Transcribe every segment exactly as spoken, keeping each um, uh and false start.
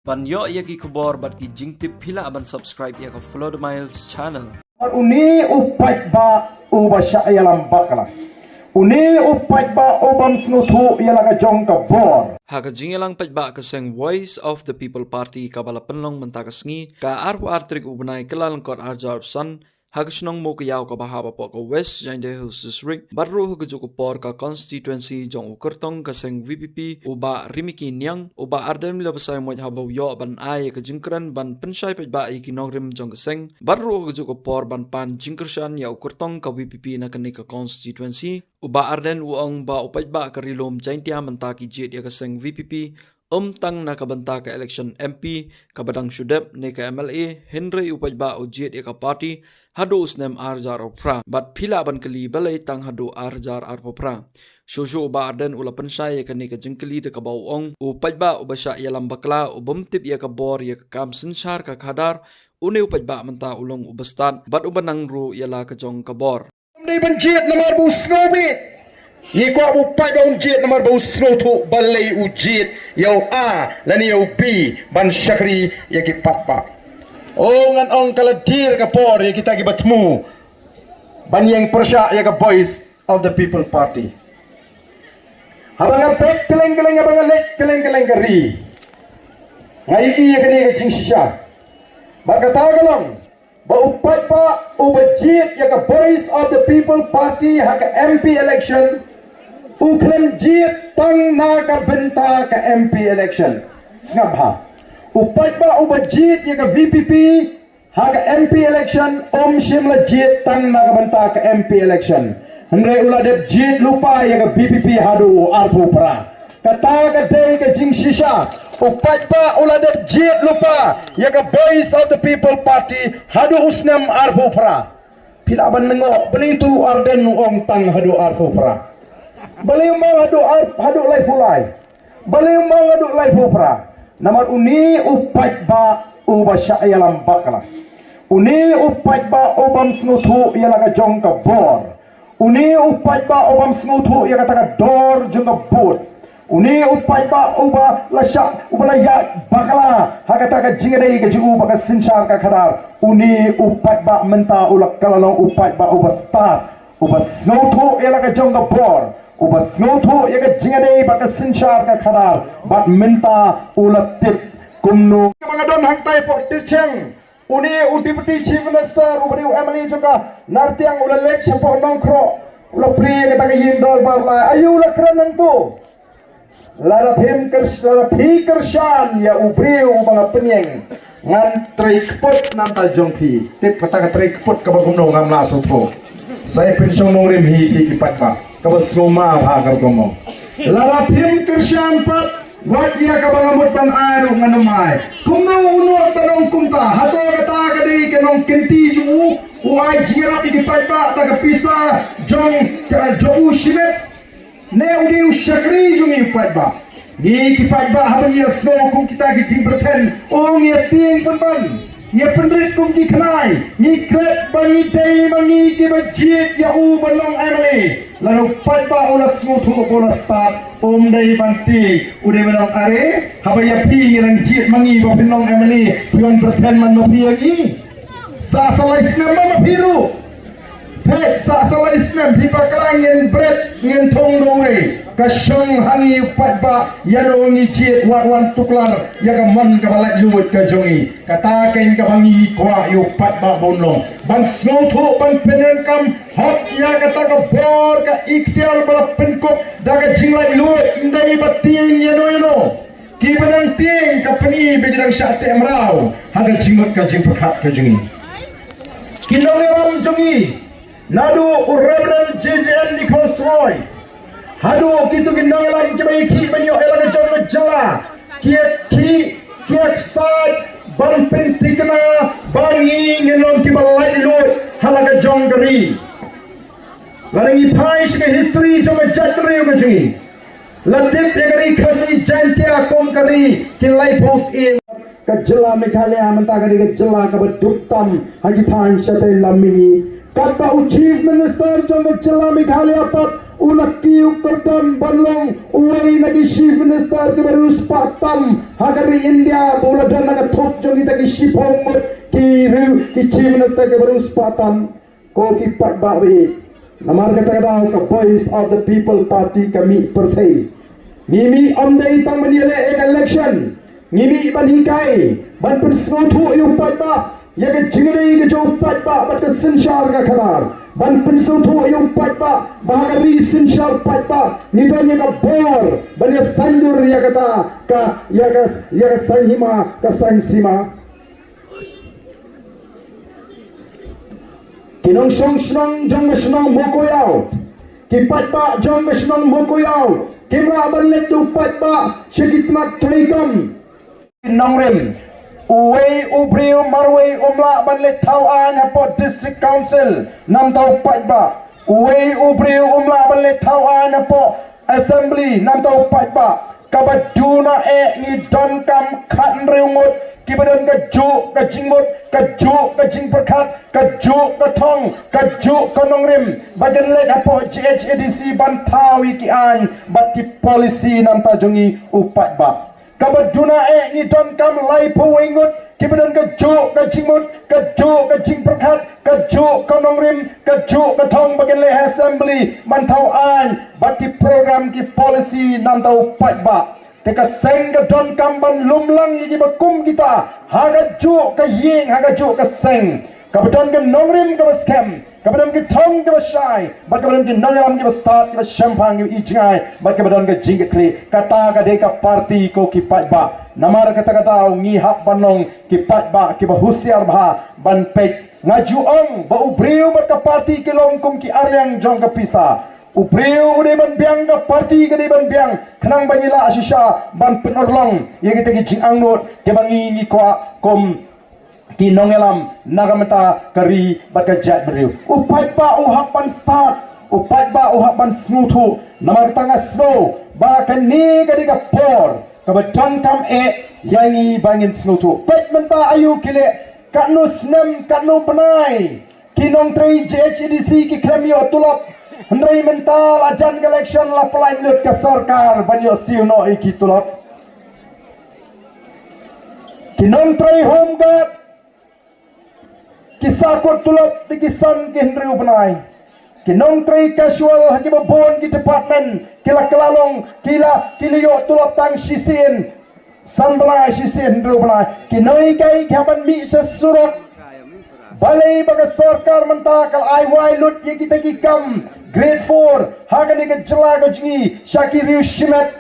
Ban ïoh ïa ki khubor bad ki jingtip phi lah ban subscribe ïa ka Flow the Miles channel. Une u paidbah uba shah ïalam bakla. Une u paidbah u bym sngewthuh ïa la ka jong ka bor. Ha ka jingïalang paidbah ka seng Voice of the People Party kaba la pynlong mynta ka sngi, ka arphew ar tarik u bnai Kyllalyngkot arhajar arphew san, ha ka shnong Mowkaiaw kaba hap hapoh ka West Jaintia Hills District, bad ruh ha kajuh ka por ka constituency jong u kyrtong ka seng V P P, u Bah Ricky Niang, u Bah Ardent u la bsa ïa haba u ïoh ban ai ïa ka jingkren ban pynshai paidbah ïa ki nongrim jong ka seng, bad ruh ha kajuh ka por ban pan jingkyrshan ïa u kyrtong ka V P P na kane ka constituency. U Bah Ardent u ong ba u paidbah ka Ri Lum Jaintia mynta ki jied ïa ka seng V P P, ym tang na ka bynta ka election M P kaba dang shu dep ne ka M L A, hynrei u paidbah u jied ïa ka party haduh u snem arhajar arphew phra, bad phi lah ban kylli balei tang haduh arhajar arphew phra. Shuh shuh u Bah Ardent u la pynshai ïa kane ka jingkylli da kaba u ong u paidbah uba shah ïalam bakla u bym tip ïa ka bor ïa ka kam synshar ka khadar, une u paidbah mynta u long uba stad bad uba nang ruh ïa la ka jong ka bor. Ym dei ban jied namar ba u sngewbha. Ngi kwah ba u paidbah un jied namar ba u sngewthuh balei u jied ïa u A lane ïa u B ban shakri ïa ki paidbah. O ngan ong ka la dier ka por ïa kita kiba thmu ban ïeng pyrshah ïa ka Voice of the People Party. Haba nga peit kylleng kylleng, haba nga leit kylleng kylleng ka ri, nga ïohi ïa kane ka jingshisha. Bad kata ka long ba u paidbah uba jied ïa ka Voice of the People Party ha ka M P election u khlem jied tang na ka bynta ka M P election. Sngap bha. U paidbah uba jied ïa ka V P P ha ka M P election um shym la jied tang na ka bynta ka M P election. Hynrei u la dep jied lypa ïa ka V P P haduh u arphew phra. Kata ka dei ka jingshisha. U paidbah u la dep jied lypa ïa ka Voice of the People Party haduh u snem arphew phra. Phi lah ban nangok, balei tu Ardent u ong tang haduh arphew phra? Balei u ong haduh ar, haduh laiphew lai? Balei u ong haduh laiphew phra? Namar une u paidbah uba shah ïalam bakla. Une u paidbah u bym sngewthuh ïa la ka jong ka bor. Une u paidbah u bym sngewthuh ïa kata ka dor jong ka vote. Une u paidbah uba la shah, uba la ïaid bakla ha kata ka jingïadei ka jong u bad ka synshar ka khadar. Une u paidbah mynta u la kylla long u paidbah uba stad, uba sngewthuh ïa la ka jong ka bor, uba sngewthuh ïa ka jingïadei bad ka synshar ka khadar, bad mynta u la tip kumno. Kaba nga don hangtai hapoh Tyrcheng, une u Deputy Chief Minister, u briew M L A jong ka Nartiang, u la leit shapoh Nongkhroh, u la plie kata ka ïing dorbar lai. Aïu la kren nangtu? Lada phim kyr-, lada phi kyrshan ïa u briew uba nga pynïeng, ngan trei kput na bynta jong phi. Tip kata ka trei kput kaba kumno, ngam lah sngewthuh. Sa ïa pynshong nongrim hi phi ki paidbah kaba sngewma bha kaba kumno. Lada phim kyrshan pat, wat ïa kaba nga mut ban ai ruh ngan ym ai. Kumno u nud ban ong kumta? Hato kata ka dei ka nongkynti jong u, u ai jingïarap ïa ki paidbah da ka pisa jong, jong u shimet? Ne u dei u shakri jong ngi u paidbah? Ngi ki paidbah haba ngi ïohsngew kum kita ki jingpyrthen, o ngi ïa tieng pynban, ngi ïa pynrit kum ki khnai. Ngi klet ba ngi dei ma ngi kiba jied ïa u ban long M L A. Lada u paidbah u la sngewthuh, u la stad, um dei ban tieng, u dei ban long, are, haba ïa phi ngi dang jied ma ngi ba phin long M L A, phi wan pyrthen man ma phi ïa ngi. Sa, sa lai snem ma, ma phi ruh. Peit, sa, sa lai snem phi bakla, ngin bret, ngin thung da uwei. Ka shong ha ngi u paidbah ïano ngi jied, wat wan tuklar ïa ka mon kaba laitluid ka jong ngi. Kata keiñ kaba ngi kwah ïa u paidbah ba un long, ban sngewthuh, ban pyndonkam hok ïa kata ka bor, ka iktiar ba la pynkup da ka jinglaitluid, ym dei ba tieng ïano ïano. Kiba dang tieng ka pyni ba ki dang shah teh mraw ha ka jingmut ka jingpyrkhat ka jong ngi. Ki nongïalam jong ngi, naduh u Reverend J J N Nichols Roy haduh kito ki nongïalam kiba ïa khih ban ïoh ïa la ka jong ka jylla, ki ïa khih, ki ïa ksaid ban pynthikna ba ngi ngin long kiba laitluid ha la ka jong ka ri. Lada ngi phai sha ka history jong ka jaitbynriew ka jong ngi, la tip ïa ka ri Khasi Jaintia kum ka ri ki laiphew syiem. Ka jylla Meghalaya mynta ka dei ka jylla kaba duk tam ha ki thaiñ shatei lam mihngi. Katba u Chief Minister jong ka jylla Meghalaya pat U la kiew kyrdan ban long uwei na ki Chief Minister kiba riewspah tam ha ka ri India, ba u la don ha ka thup jong kita ki shiphew ngut ki riew ki Chief Minister kiba riewspah tam. Ko ki paidbah ba ïeit, namar kata ka daw ka Voice of the People Party ka mih pyrthei. Ngi mih ym dei tang ban ïaleh ïa ka election. Ngi mih ban hikai, ban pynsngewthuh ïa u paidbah ïa ka jingïadei ka jong u paidbah bad ka synshar ka khadar. Ban pynsngewthuh ïa u paidbah ba ha ka ri synshar paidbah ngi don ïa ka bor ban ïa saiñdur ïa kata ka, ïa ka, ïa ka saiñ hima, ka saiñ sima. Ki nongshong shnong jong ka shnong Mawkyrwat, ki paidbah jong ka shnong Mawkyrwat, kim lah ban leit da u paidbah sha ki tnat treikam. Nongrim, uwei u briew marwei um lah ban leit thaw aiñ hapoh District Council namar u paidbah. Uwei u briew um lah ban leit thaw aiñ hapoh Assembly namar u paidbah. Kaba duna eh ngi donkam khathynriew ngut kiba don kajuh ka jingmut, kajuh ka jingpyrkhat, kajuh ka thong, kajuh ka nongrim ba kin leit hapoh G H A D C ban thaw ïa ki aiñ bad ki policy namar jong ngi u paidbah. Kaba duna eh ngi donkam laiphew wei ngut kiba don kajuh ka jingmut, kajuh ka jingpyrkhat, kajuh ka nongrim, kajuh ka thong ba kin leit ha Assembly ban thaw aiñ bad ki program ki policy namar u paidbah. Te ka seng ka donkam ban lum lang ïa kiba kum kita ha kajuh ka ïing, ha kajuh ka seng. Kaba don ka nongrim kaba skhem, kaba don ki thong kiba shai, bad kaba don ki nongïalam kiba stad, kiba shemphang, kiba ïeit jngai, bad kaba don ka jingkitkhlieh. Kata ka dei ka party, ko ki paidbah. Namar kata ka daw ngi hap ban long ki paidbah kiba husiar bha ban peit. Nga ju ong ba u briew bad ka party ki long kum ki arliang jong ka pisa. U briew u dei ban biang, ka party ka dei ban biang, khnang ba ngi lah shisha ban pynurlong ïa kita ki jingangnud kiba ngi ngi kwah kum ki nongïalam na ka bynta ka ri bad ka jaitbynriew. U paidbah u hap ban stad, u paidbah u hap ban sngewthuh. Namar kata nga sngew ba kane ka dei ka por kaba donkam eh ïa ngi ba ngin sngewthuh. Peit mynta aïu ki leh, katno snem, katno bnai ki nongtrei G H A D C ki khlem ïoh tulop. Hynrei mynta la jan ka election, la pynlait lut ka sorkar ban ïoh siew noh ïa ki tulop. Ki nongtrei Home Guard ki sahkut tulop da ki san ki hynriew bnai. Ki nongtrei casual ha kiba bun ki department ki la kylla long, ki la, ki la ïoh tulop tang shisien, san bnai, shisien hynriew bnai. Ki nonghikai ki hap ban mih sha surok. Balei ba ka sorkar mynta ka la ai wai lut ïa kita ki kam grade four ha kane ka jylla ka jong ngi sha ki riew shimet,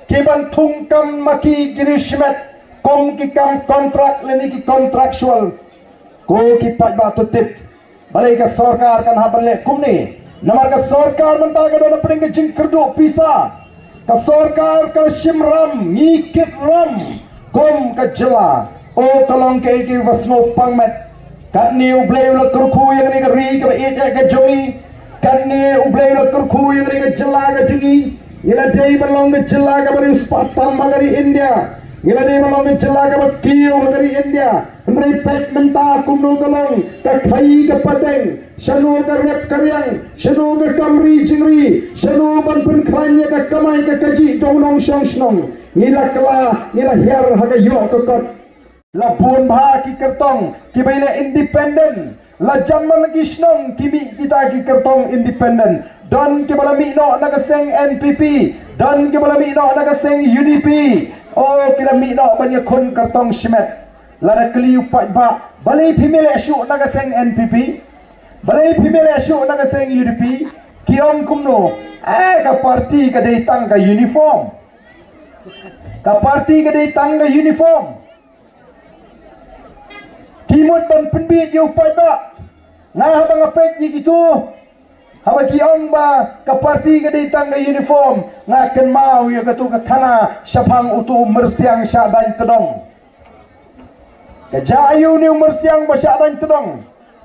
ki ban thung kam ma ki, ki riew shimet, kum ki kam contract lane ki contractual? Ko ki paidbah, to tip balei ka sorkar kan hap ban leh kumne. Namar ka sorkar mynta ka don hapdeng ka jingkyrduh pisa. Ka sorkar ka shim ram, ngi kit ram kum ka jylla. O, ka long kaei kaei ba sngewpang met. Katne U Blei u la kyrkhu ïa kane ka ri kaba ïeit eh ka jong ngi. Katne U Blei u la kyrkhu ïa kane ka jylla ka jong ngi. Ngi la dei ban long ka jylla kaba riewspah tam ha ka ri India. Ngi la dei ban long ka jylla kaba kiew ha ka ri India. Hynrei peit mynta kumno ka long, ka khaïi ka pateng, shano ka rep ka riang, shano ka kam ri jingri, shano ban pynkhlaiñ ïa ka kamai ka kajih jong u nongshong shnong. Ngi la kylla, ngi la hiar ha ka ïoh ka kot. La bun bha ki kyrtong kiba ïaleh independent. La jan man la ki shnong ki mih kita ki kyrtong independent. Don kiba la mih noh na ka seng N P P, don kiba la mih noh na ka seng U D P. O, ki la mih noh ban ïakhun kyrtong shimet. Lada kylli u paidbah, balei phim ïaleh shuh na ka seng N P P? Balei phim ïaleh shuh na ka seng U D P? Ki ong kumno? Eh, ka party ka dei tang ka uniform. Ka party ka dei tang ka uniform. Ki mut ban pynbiej ïa u paidbah. Nga haba nga peit ïa kito, haba ki ong ba ka party ka dei tang ka uniform, nga kynmaw ïa kato ka khana shaphang uto u myrsiang shah daiñ tdong. Ka jia aïu une u myrsiang ba shah daiñ tdong?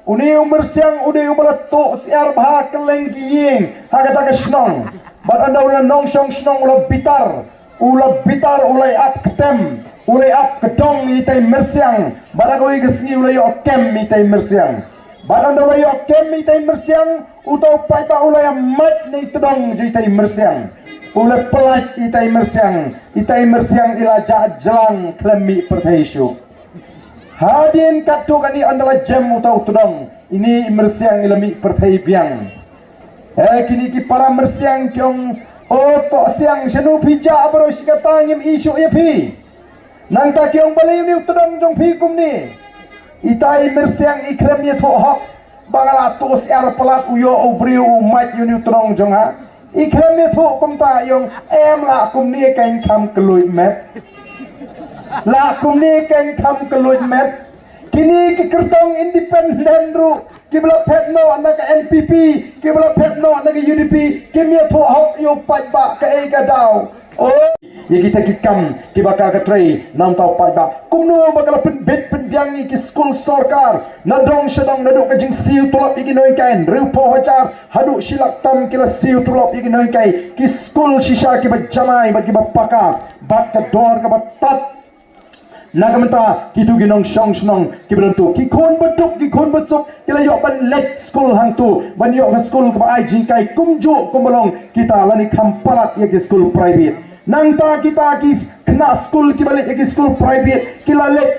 Une u myrsiang u dei uba la tuh syiar bha kylleng ki ïing ha kata ka shnong. Bad ynda u la nongshong shnong u la bitar, u la bitar, u la ap ktem, u la ap kdong ïa itai myrsiang. Bad ha kawei ka sngi u la ïoh kem ïa itai myrsiang. Bad ynda u la ïoh kem ïa itai i myrsiang, uta u paidbah u la ïa mait na i tdong jong itai i myrsiang. U la pynlait itai i myrsiang, itai i myrsiang i la jah jlang khlem mih pyrthei shuh. Hadien katto katne ynda la jem uta u tdong, ine i myrsiang i la mih pyrthei biang. Eh, kine ki para myrsiang ki ong, "O Kohsiang, shano phi jah baroh shi katta, ngim i shuh ïa phi." Nangta ki ong, "Balei une u tdong jong phi kumne?" Itai i myrsiang i khlem ïathuh hok ba nga la tuh syiar palat, u ïoh u briew u mait ïa une u tdong jong nga. I khlem ïathuh kumta, i ong, "Em lah kumne, kan kham kylluid met. Lah kumne, kan kham kylluid met." Kine ki kyrtong independent ruh, kiba la phet noh na ka N P P, kiba la phet noh na ka U D P, kim ïathuh hok ïa u paidbah kaei ka daw. O, ïa kita ki kam kiba ka ka trei na uta u paidbah. Kumno ba ka la pynbit pynbiang ïa ki skul sorkar na dong sha dong, naduh ka jingsiew tulop ïa ki nonghikai hynriewphew hajar haduh shi lak tam ki la siew tulop ïa ki nonghikai. Ki skul shisha kiba janai bad kiba paka, bad ka dor kaba tad. Na ka bynta kito ki nongshong shnong kiba don tu, ki khun ba duk, ki khun ba suk, ki la ïoh ban leit skul hangtu, ban ïoh ka skul kaba ai jinghikai kumjuh kumba long kita, lane kham palat ïa ki skul private. Nangta kita ki khynnah skul kiba leit ïa ki skul private, ki la leit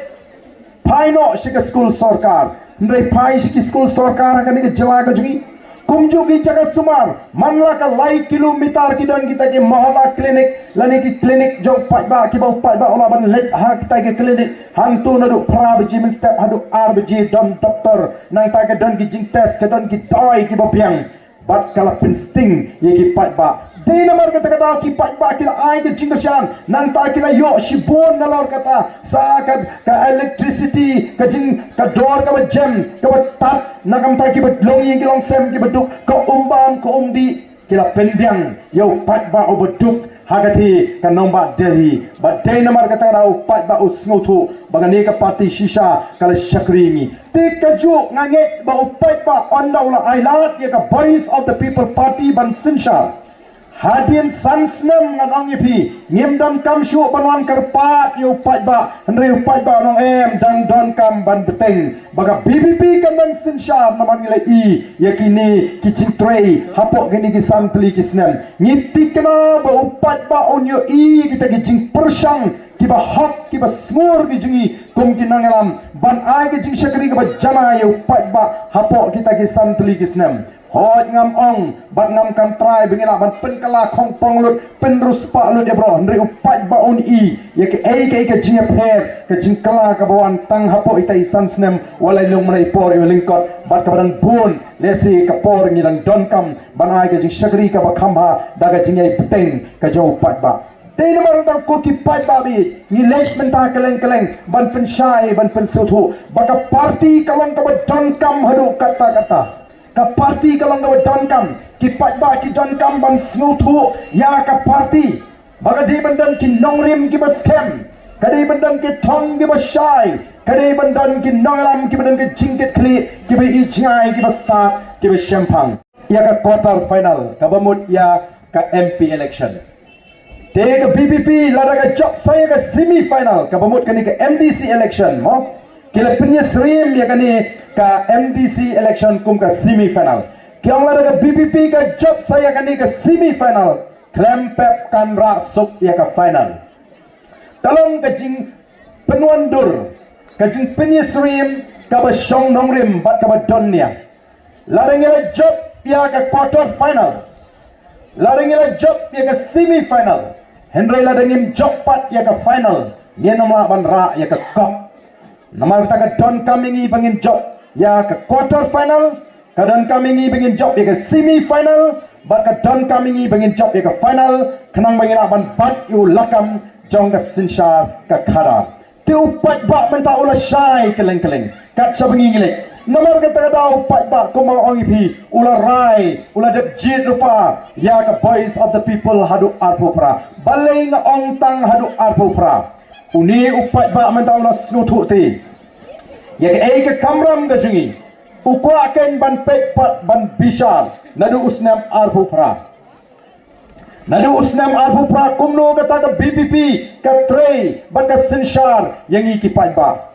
phai noh sha ki skul sorkar. Hynrei phai sha ki skul sorkar ha kane ka jylla ka jong ngi, kumjuh ki jaka sumar, man la ka lai kilometer ki don kita ki mohalla clinic, lane ki clinic jong paidbah, kiba u paidbah u lah ban leit ha kita ki clinic hangtu naduh phra baje mynstep haduh ar baje, don doktor, nangta ka don ki jingtest, ka don ki dawai kiba biang. Bad ka la pynsting ïa ki paidbah. Dei namar kata ka daw ki paidbah ki la ai ka jingkyrshan, nangta ki la ïoh shibun nalor kata, sa ka, ka electricity, ka jing, ka dor kaba jem, kaba tad, na ka bynta kiba long ïing ki longsem kiba duk, ka um bam ka um dih, ki la pynbiang ïa u paidbah uba duk ha ka thie ka nongbah Delhi. Bad dei namar kata ka daw u paidbah u sngewthuh ba kane ka party shisha ka la shakri ïa ngi. Te kajuh nga ngeit ba u paidbah ynda u la ai lad ïa ka Voice of the People Party ban synshar, hadien san snem ngan ong ïa phi, ngim donkam shuh ban wan kyrpad ïa u paidbah. Hynrei u paidbah un ong, em, dang donkam ban bteng ba ka V P P kan dang synshar namar ngi la i ïa kine ki jingtrei hapoh kine ki san tylli ki snem. Ngi thikna ba u paidbah un ïohi kita ki jingpyrshang kiba hok, kiba sngur ki jong ngi kum ki nongïalam, ban ai ka jingshakri kaba janai ïa u paidbah hapoh kita ki san tylli ki snem. Hooid, ngam ong bad ngam kam trai ba ngi lah ban pynkylla khongpong lut, pynriewspah lut ïa baroh, hynrei u paidbah un i ïa kaei kaei ka jingïapher, ka jingkylla kaba wan tang hapoh ita i san snem, wat la i lung mynta i por i lyngkot, bad kaba dang bun lehse ka por ngi dang donkam ban ai ka jingshakri kaba kham bha da ka jingïai bteng ka jong u paidbah. Dei namar kata ko ki paidbah ba ïeit, ngi leit mynta kylleng kylleng ban pynshai, ban pynsngewthuh ba ka party ka long kaba donkam haduh katta katta. Ka party ka long kaba donkam, ki paidbah ki donkam ban sngewthuh ïa ka party. Ba ka dei ban don ki nongrim kiba skhem, ka dei ban don ki thong kiba shai, ka dei ban don ki nongïalam kiba don ka jingkitkhlieh, kiba ïohi jngai, kiba stad, kiba shemphang. Ïa ka quarter final kaba mut ïa ka M P election. Te ka V P P lada ka jop sa ïa ka semi final kaba mut kane ka M D C election mo. Ki la pynïasyriem ïa kane ka M D C election kum ka semi final. Ki ong lada ka V P P ka jop sa ïa kane ka semi final, khlem pep kan rah suk ïa ka final. Ka long ka jingpynwandur, ka jingpynïasyriem kaba shong nongrim bad kaba don nia. Lada ngi la jop ïa ka quarter final, lada ngi la jop ïa ka semi final, hynrei lada ngim jop pat ïa ka final, ngin ym lah ban rah ïa ka cup. Namar kata ka donkam ïa ngi ba ngin jop ïa ka quarter final, ka donkam ïa ngi ba ngin jop ïa ka semi final, bad ka donkam ïa ngi ba ngin jop ïa ka final, khnang ba ngin lah ban bat ïa u lakam jong ka synshar ka khadar. Te u paidbah mynta u la shai kylleng kylleng kat shaba ngi ngi leit. Namar kata ka daw u paidbah kumba nga ong ïa phi, u la rai, u la dep jied lypa ïa ka Voice of the People haduh arphew phra. Balei nga ong tang haduh arphew phra? Une u paidbah mynta u la sngewthuh te ïa kaei ka kamram ka jong ngi. U kwah kein ban peit pat ban bishar naduh u snem arphew phra. Naduh u snem arphew phra kumno kata ka V P P ka trei bad ka synshar ïa ngi ki paidbah.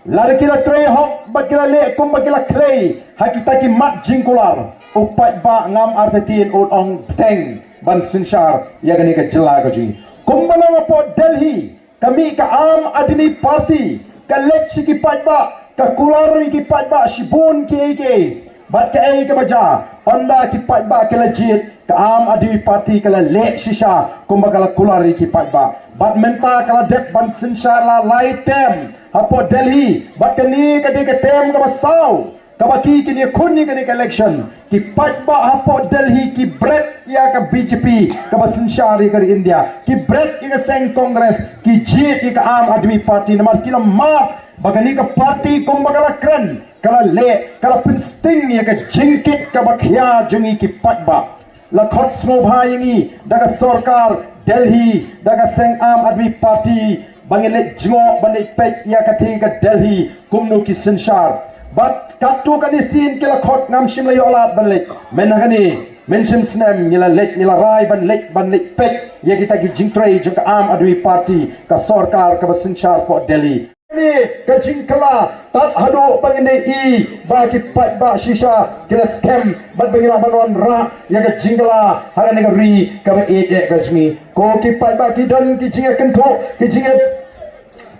Lada ki la trei hok bad ki la leh kumba ki la khlei ha kita ki mat jingkular, u paidbah ngam artatien un ong bteng ban synshar ïa kane ka jylla ka jong ngi. Kumba long hapoh Delhi, ka mih ka Aam Aadmi Party, ka leit sha ki paidbah, ka kular ïa ki paidbah shibun kiei kiei. Bad kaei kaba jia, ynda ki paidbah ki la jied, ka Aam Aadmi Party ka la leh shisha kumba ka la kular ïa ki paidbah. Bad mynta ka la dep ban synshar la lai term hapoh Delhi, bad kane ka dei ka term kaba saw kaba ki kin ïakhun ïa kane ka election. Ki paidbah hapoh Delhi ki bret ïa ka B J P kaba synshar ïa ka ri India, ki bret ïa ka seng Congress, ki jied ïa ka Aam Aadmi Party namar ki la mad ba kane ka party kumba ka la kren, ka la leh, ka la pynsting ïa ka jingkit kaba khia jong ngi ki paidbah. La khot sngewbha ïa ngi da ka sorkar Delhi, da ka seng Aam Aadmi Party, ba ngin leit jngoh, ba ngin leit peit ïa ka thing ka Delhi kumno ki synshar. Bad katto katne sien ki la khot, ngam shym la ïoh lad ban leit. Mynta kane, mynshim snem ngi la leit, ngi la rai ban leit, ban leit peit ïa kita ki jingtrei jong ka Aam Aadmi Party, ka sorkar kaba synshar hapoh Delhi. Kane ka jingkylla, tad haduh ba ngin ïohi ba ki paidbah shisha ki la skhem bad ba ngin lah ban wanrah ïa ka jingkylla ha kane ka ri kaba ïeit ka jong ngi. Ko ki paidbah, ki don ki jingïakynthoh, ki jingïa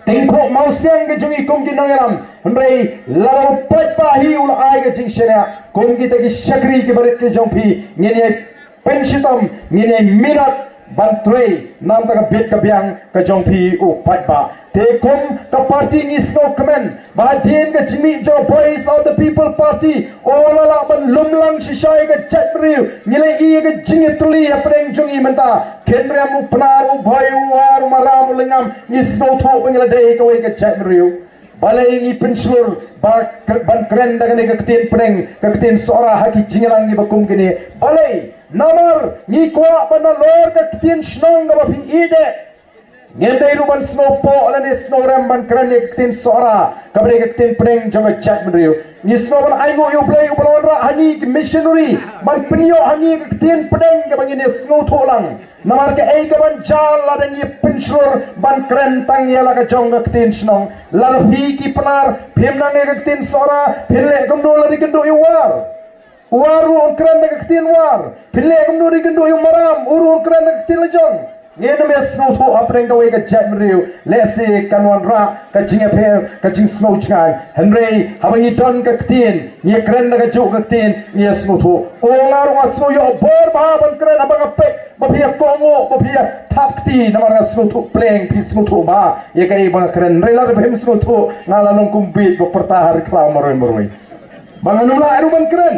tyngkhuh mawsiang ka jong ngi kum ki nongïalam. Hynrei lada u paidbah hi u la ai ka jingshaniah, kum kita ki shakri ki barit ki jong phi, ngin ïa pynshitom, ngin ïa minot ban trei na ka bynta ka bit ka biang ka jong phi u paidbah. Te kum ka party ngi sngewkmen ba hadien ka jingmih jong Voice of the People Party, u la lah ban lum lang shisha ïa ka jaitbynriew. Ngi la ïohi ïa ka jingïatylli hapdeng jong ngi mynta. Khynriam, u Pnar, u Bhoi, u War, u Maram, u Lyngngam, ngi sngewthuh ba ngi la dei kawei ka jaitbynriew. Balei ngi pynshlur ba, ban kren da kane ka ktien pdeng, ka ktien Sohra ha ki jingïalang kiba kum kine? Balei? Namar ngi kwah ba nalor ka ktien shnong kaba phi ïeit, ngim dei ruh ban sngewpoh lane sngewrem ban kren ïa ka ktien Sohra, kaba dei ka ktien pdeng jong ka jaitbynriew. Ngi sngew ban ainguh ïa U Blei uba la wanrah ha ngi ki missionary ban pynïoh ha ngi ka ktien pdeng kaba ngin ïa sngewthuh lang. Namar kaei kaban jia lada ngi pynshlur ban kren tang ïa la ka jong ka ktien shnong? Lada phi ki Pnar phim nang ïa ka ktien Sohra, phin leh kumno lada ïakynduh ïa u War? U War ruh un kren da ka ktien War. Phin leh kumno lada ïakynduh ïa u Maram, u ruh un kren da ka ktien la jong? Ngin ym ïa sngewthuh hapdeng kawei ka jaitbynriew. Lehse kan wanrah ka jingïapher, ka jingsngew jngai. Hynrei haba ngi don ka ktien, ngi ïa kren da kajuh ka ktien, ngi ïa sngewthuh. O, nga ruh nga sngew ïoh bor bha ban kren haba nga peit ba phi ïa kohnguh, ba phi ïa thap kti, namar nga sngewthuh pleng phi sngewthuh bha ïa kaei ba nga kren. Hynrei lada phim sngewthuh, nga la long kum bit ba pyrta ha ri khlaw marwei marwei. Ba ngan ym lah ruh ban kren.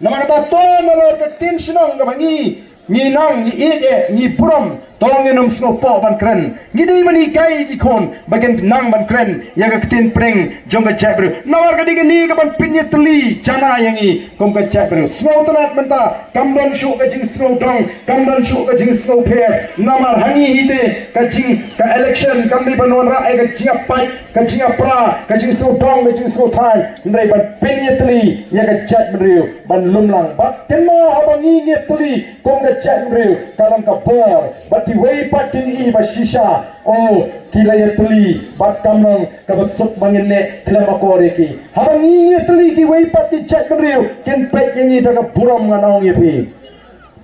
Namar kata, to nalor ka ktien shnong kaba ngi, ngi nang, ngi ïeit, ngi burom, to ngin ym sngewpoh ban kren. Ngi dei ban hikai ki khun ba kin nang ban kren ïa ka ktien pdeng jong ka jaitbynriew. Namar ka dei kane kaban pynïatylli janai ïa ngi kum ka jaitbynriew. Sngewtynnat mynta, kam don shuh ka jingsngewdong, kam don shuh ka jingsngewpher. Namar ha ngi hi te ka jing, ka election kam dei ban wanrah ïa ka jingïapait, ka jingïapra, ka jingsngewdong, ka jingsngewthaiñ, hynrei ban pynïatylli ïa ka jaitbynriew ban lum lang. Bad kynmaw, haba ngi ïatylli kum ka jaitbynriew, ka long ka bor. Bad kiwei pat kin ïohi ba shisha, o, ki la ïatylli, bad kam long kaba suk ba ngin leh khlem akor ïa ki. Haba ngi ïatylli, kiwei pat ki jaitbynriew kin peit ïa ngi da ka burom, ngan ong ïa phi.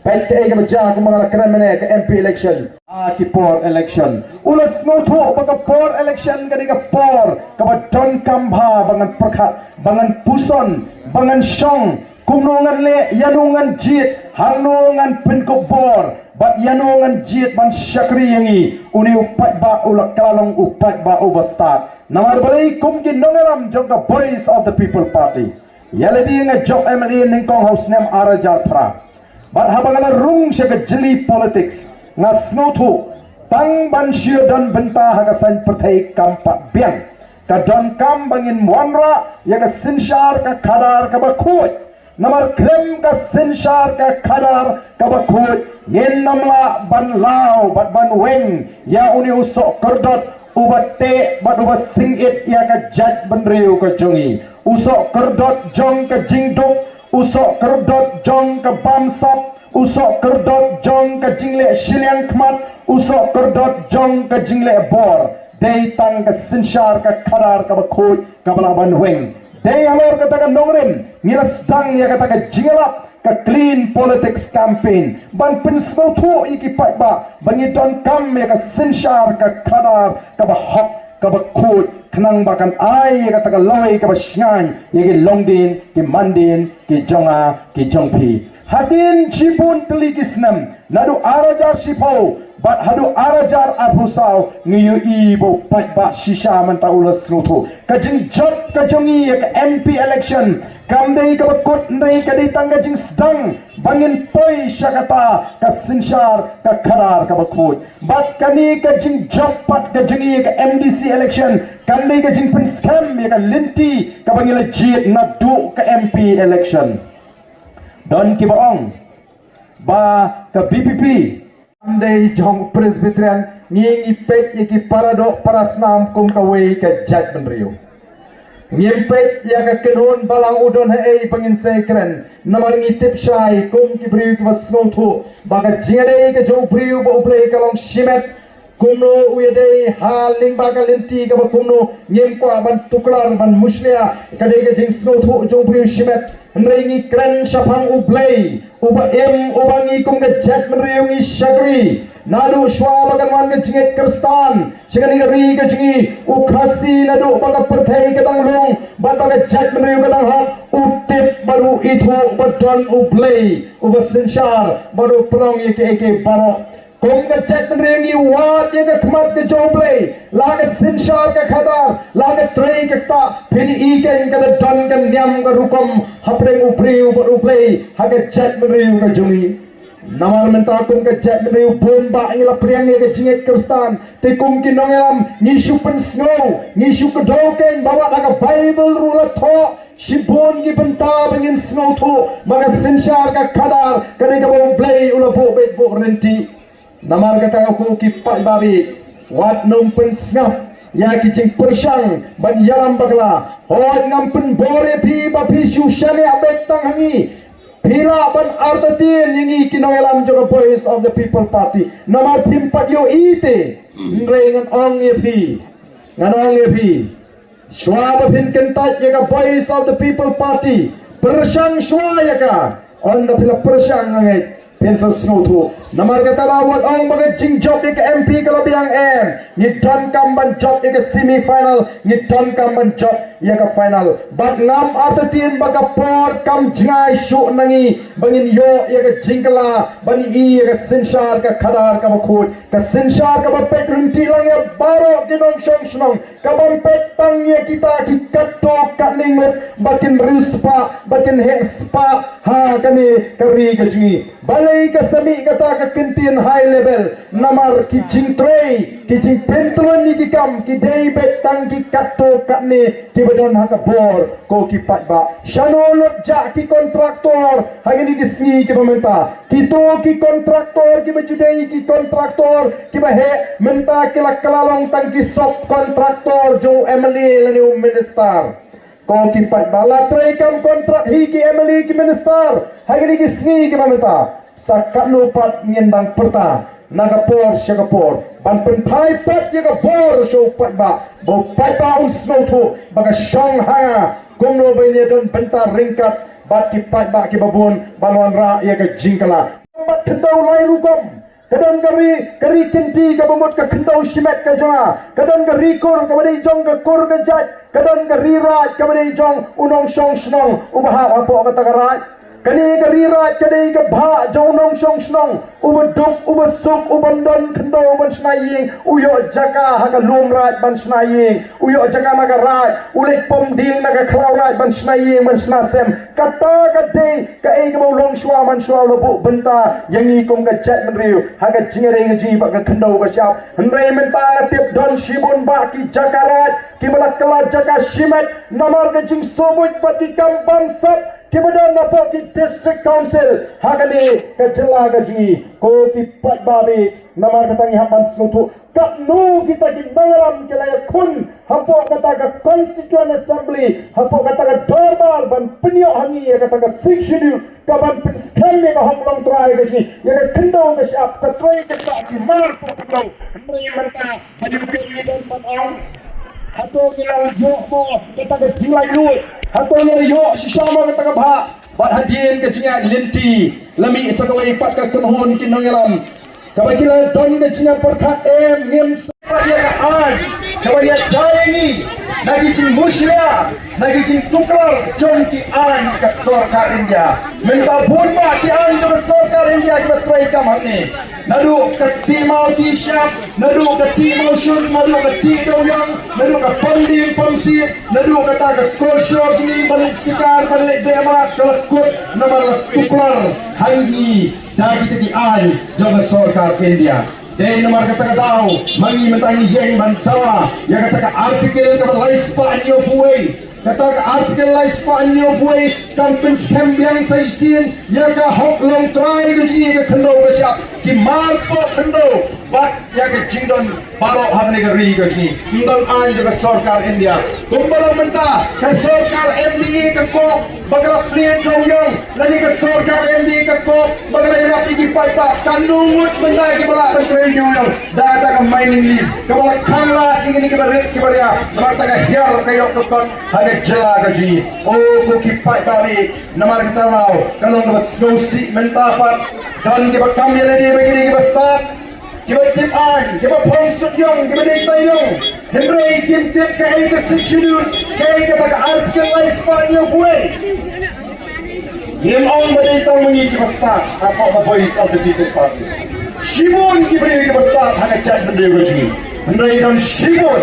Peit kaei kaba jia kumba nga la kren mynne, ka M P election. Ah, ki por election. U la sngewthuh ba ka por election ka dei ka por kaba donkam bha ba ngan pyrkhat, ba ngan puson, ba ngan shong kumno ngan leh, ïano ngan jied, hangno ngan pynkup bor, bad ïano ngan jied ban shakri ïa ngi. Une u paidbah u la kylla long u paidbah uba stad. Namar balei? Kum ki nongïalam jong ka Voice of the People Party, ïa lade nga jop M L A nyngkong ha u snem ar hajar phra. Bad haba nga la rung sha ka jylli politics, nga sngewthuh tang ban shu don bynta ha ka saiñ pyrthei kam pat biang. Ka donkam ba ngin wanrah ïa ka synshar ka khadar kaba khuid. Namar khlem ka synshar ka khadar kaba khuid, ngin ym lah ban law bad ban weng ïa une u sohkyrdot uba teh bad uba sngewsih ïa ka jaitbynriew ka jong ngi. U sohkyrdot jong ka jingduk, u sohkyrdot jong ka bamsap, u sohkyrdot jong ka jingleh shiliang khmat, u sohkyrdot jong ka jingleh bor. Dei tang ka synshar ka khadar kaba khuid kaba lah ban weng. Dei halor kata ka nongrim ngi la sdang ïa kata ka jingïalap, ka clean politics campaign, ban pynsngewthuh ïa ki paidbah ba ngi donkam ïa ka synshar ka khadar kaba hok kaba khuid, khnang ba kan ai ïa kata ka lawei kaba shngaiñ ïa ki longdien ki mandien ki jong nga ki jong phi. Hadien shibun tylli ki snem, naduh ar hajar shiphew bad haduh ar hajar arphew saw, ngi ïohi ba u paidbah shisha mynta u la sngewthuh. Ka jingjop ka jong ngi ïa ka M P election kam dei kaba kut, hynrei ka dei tang ka jingsdang ba ngin poi sha kata ka synshar ka khadar kaba khuid. Bad kane ka jingjop pat ka jong ngi ïa ka M D C election kam dei ka jingpynskhem ïa ka lynti kaba ngi la jied naduh ka M P election. Don kiba ong ba ka V P P kam dei jong Presbyterian, ngi ngi peit ïa ki paradoh parasnam kum kawei ka jaitbynriew. Ngim peit ïa ka kynhun balang u don haei ba ngin sa kren, namar ngi tip shai kum ki briew kiba sngewthuh ba ka jingïadei ka jong u briew bad U Blei ka long shimet. Kumno u ïadei ha lyngba ka lynti kaba kumno, ngim kwah ban tuklar ban mushlia, ka dei ka jingsngewthuh jong u briew shimet. Hynrei ngi kren shaphang U Blei uba im, uba ngi kum ka jaitbynriew ngi shakri. Naduh shuwa ba kan wan ka jingngeit Khristan sha kane ka ri ka jong ngi, u Khasi naduh ba ka pyrthei ka dang lung bad ba ka jaitbynriew ka dang hok, u tip bad u ithuh ba don U Blei uba synshar bad u pynlong ïa kiei kiei baroh. Kum ka jaitbynriew ngi wad ïa ka khmat ka jong U Blei, la ka synshar ka khadar, la ka trei ka ktah, phin i kein ka da don ka niam ka rukom hapdeng u briew bad U Blei ha ka jaitbynriew ka jong ngi. Namar mynta kum ka jaitbynriew bun bah ngi la pdiang ïa ka jingngeit Khristan, te kum ki nongïalam ngi shu pynsngew, ngi shu kdew kein ba wat ha ka Baibl ruh la thoh shibun ki bynta ba ngin sngewthuh ba ka synshar ka khadar ka dei kaba U Blei u la buh beit buh ryntih. Namar kata ko ki paidbah, wat nym pynsngap ïa ki jingpyrshang ban ïalam bakla. Hooid, ngam pynbor ïa phi ba phi shu shaniah beit tang ha ngi. Phi lah ban artatien ïa ngi ki nongïalam jong ka Voice of the People Party, namar phim pat ïohi te. Hynrei ngan ong ïa phi, ngan ong ïa phi, shuwa ba phin kyntait ïa ka Voice of the People Party, pyrshang shuwa ïa ka. Ynda phi la pyrshang, nga ngeit phin sa sngewthuh. Namar kata, wat ong ba ka jingjop ïa ka M P ka la biang, em. Ngi donkam ban jop ïa ka semi final, ngi donkam ban jop ïa ka final. Bad ngam artatien ba ka por kam jngai shuh na ngi ba ngin ïoh ïa ka jingkylla ban ïohi ïa ka synshar ka khadar kaba khuid, ka synshar kaba peit ryntih lang ïa baroh ki nongshong shnong, ka bym peit tang ïa kita ki katto katne ngut ba kin riewspah, ba kin heh spah ha kane ka ri ka jong ngi. Balei ka sa mih kata ka kyntien high level? Namar ki jingtrei, ki jingpyntlun ïa ki kam ki dei beit tang ki katto katne kiba don ha ka bor, ko ki paidbah. Shano lut jah ki kontraktor ha kine ki sngi kiba mynta? Kito ki kontraktor kiba ju dei ki kontraktor kiba heh mynta ki la kylla long tang ki sub kontraktor jong u M L A lane u minister. Ko ki paidbah, la trei kam kontrak hi ki M L A ki minister ha kine ki sngi kiba mynta. Sa katno pat ngin dang pyrta na ka por sha ka por ban pynphai pat ïa ka bor sha u paidbah, ba u paidbah un sngewthuh ba ka shong ha nga kumno ba ngin ïa don bynta ryngkat bad ki paidbah kiba bun ban wanrah ïa ka jingkylla. Bad khyndew lai rukom. Ka don ka ri, ka ri kynti kaba mut ka khyndew shimet ka jong nga. Ka don ka ri kur kaba dei jong ka kur ka jait. Ka don ka ri raid kaba dei jong u nongshong shnong uba hap hapoh kata ka raid. Kane ka ri raid ka dei ka bhah jong u nongshong shnong uba duk, uba suk, u bym don khyndew ban shna ïing, u ïoh jaka ha ka lum raid ban shna ïing, u ïoh jaka na ka raid, u leit pom dieng na ka khlaw raid ban shna ïing, ban shna sem. Kata ka dei kaei kaba u longshuwa manshuwa u la buh bynta ïa ngi kum ka jaitbynriew ha ka jingïadei ka jingïabad ka khyndew ka shyiap. Hynrei mynta nga tip don shibun bah ki jaka raid kiba la kylla jaka shimet namar ka jingsngewbha bad ki kam bamsap kiba don hapoh ki district council ha kane ka jylla ka jong ngi. Ko ki paidbah, namar kata ngi hap ban sngewthuh katno kita ki nongïalam ki la ïakhun hapoh kata ka Constituent Assembly, hapoh kata ka dorbar ban pynïoh ha ngi ïa kata ka Sixth Schedule, ka ban pynskhem ïa ka hok longtrai ka jong ngi, ïa ka khyndew ka shyiap, ka trei ka ktah, ki mar poh khyndew. Hynrei mynta, ha ïu kren ngi don ban ong, hato ngi la ïoh mo kata ka jinglaitluid? Hato ngi la ïoh shisha mo kata ka bhah? Bad hadien ka jingïaid lynti, la mih sa kawei pat ka kynhun ki nongïalam kaba ki la don ka jingïapyrkhat em ngim sngewbha ïa ka aiñ kaba ïada ïa ngi na ki jingmushlia, na ki jingtuklar jong ki aiñ ka sorkar India. Mynta bun bah ki aiñ jong ka sorkar India kiba trei kam hangne. Naduh ka tih maw tih shyiap, naduh ka tih mawshun, naduh ka tih dewiong, naduh ka pom dieng pom siej, naduh kata ka culture jong ngi ban leit shikar, ban leit beh mrad, ka la kut namar la tuklar ha ngi da kita ki aiñ jong ka sorkar India. Dei namar kata ka daw ma ngi mynta ngi ïeng ban dawa ïa kata ka article kaba lai spah hynñiew phew wei. Kata ka article lai spah hynñiew phew wei kan pynskhem biang sa shisien ïa ka hok longtrai ka jong ngi, ka khyndew ka shyiap, ki mar poh khyndew bad ïa ka jingdon baroh ha kane ka ri ka jong ngi. Ym don aiñ jong ka sorkar India. Kumba long mynta ka sorkar M D A ka kok ba ka la plie dewiong, lane ka sorkar M D A ka kok ba ka la ïarap ïa ki paidbah. Katno ngut mynta kiba lah ban trei dewiong da kata ka mining lease kaba la khanglad ïa kine kiba rit kiba ria namar kata ka hiar ka ïoh ka kot ha ka jylla ka jong ngi. O ko ki paidbah, namar kata ka daw ka long kaba sngewsih mynta pat don kiba kam ïa lade bad kine kiba stad, kiba tip aiñ, kiba phong suiñ, kiba dei taiñ. Hynrei kim tip kaei ka Sixth Schedule, kaei kata ka article lai spah hynñiew phew wei. Ngim ong ba dei tang ma ngi kiba stad hapoh ka Voice of the People Party. Shibun ki briew kiba stad ha ka jaitbynriew ka jong ngi. Hynrei don shibun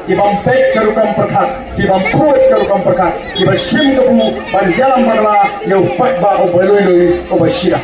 kiba ym peit ka rukom pyrkhat, kiba ym khuid ka rukom pyrkhat, kiba shim kabu ban ïalam bakla ïa u paidbah uba lui lui, uba shida.